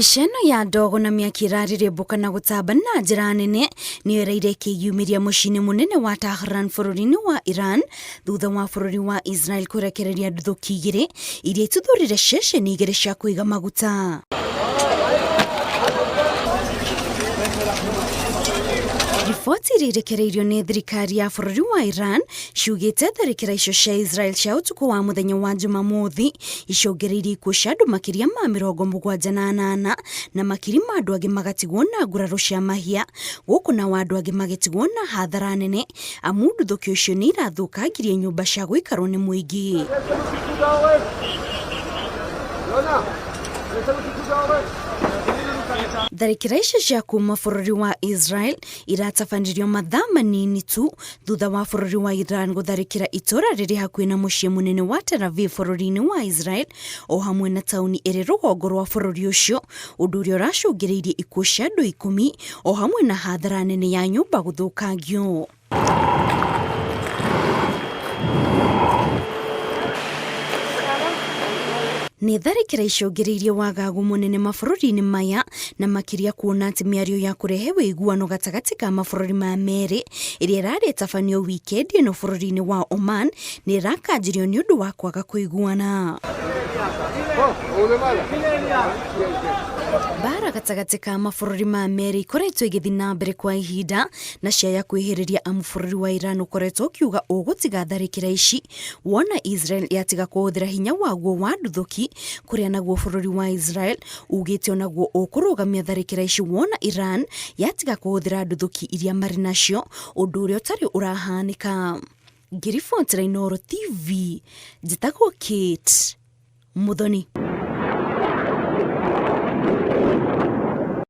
Mbica ĩno ya ndogo na mĩaki ĩrarĩrĩmbũka na gũtamba na njĩra nene nĩyo ĩraire ĩkĩyumĩria mũciĩ-inĩ mũnene wa Tehran bũrũri-inĩ wa Iran thutha wa bũrũri wa Israel kũrekereria nduthũki igĩrĩ iria ituthũrire ceceni igĩrĩ cia kũiga maguta. Riboti iria irekereirio nĩ thirikari ya bũrũri wa Iran ciugĩte tharĩkĩra icio cia Israel cia ũtukũ wa mũthenya wa Jumamothi icũngĩrĩirie ikuũ cia andũ makĩria ma 78 na makiri ma andũ angĩ magatigwo na nguraro cia mahia gũkũ nao andũ angĩ magĩtigwo na hathara nene amu nduthũkio icio nĩ irathũkangirie nyũmba cia gũikarwo nĩ mũingĩ. Tharĩkĩra icio cia kuma bũrũri wa Israel iratabanirio mathaa manini tu thutha wa bũrũri wa Iran gũtharĩkĩra itũra rĩrĩ hakuhĩ na mũciĩ mũnene wa Tel Aviv bũrũri-inĩ wa Israel o hamwe na taũni ĩrĩ rũgongo rwa bũrũri ũcio, ũndũ ũrĩa ũracũngĩrĩirie ikuũ cia andũ 10 o hamwe na hathara nene ya nyũmba gũthũkangio. Nĩ tharĩkĩra icũngĩrĩirie wagagu mũnene mabũrũri-inĩ maya na makĩria kuona atĩ mĩario ya kũrehe wĩiguano gatagatĩ ka mabũrũri maya merĩ ĩrĩa ĩrarĩ ĩtabanio wikendi ĩno bũrũri-inĩ wa Oman nĩ ĩrakanjirio nĩ ũndũ wa kwaga kũiguana. Mbara gatagatĩ ka mabũrũri maya merĩ ikoretwo ĩgĩthiĩ na mbere kwa ihinda na ciaya kwĩhĩrĩria amu bũrũri wa Iran ũkoretwo ũkiuga ũgũtiga tharĩkĩra ici wona Israel yatiga kũhũthĩra hinya waguo wa nduthũki kũrĩa naguo bũrũri wa Israel ugĩte onaguo ũkũrũgamia tharĩkĩra ici wona Iran yatiga kũhũthĩra nduthũki iria marĩ nacio ũndũ ũrĩa ũtarĩ ũrahanĩka. Ngĩribotera Inooro TV, njĩtagwo Kate Muthoni.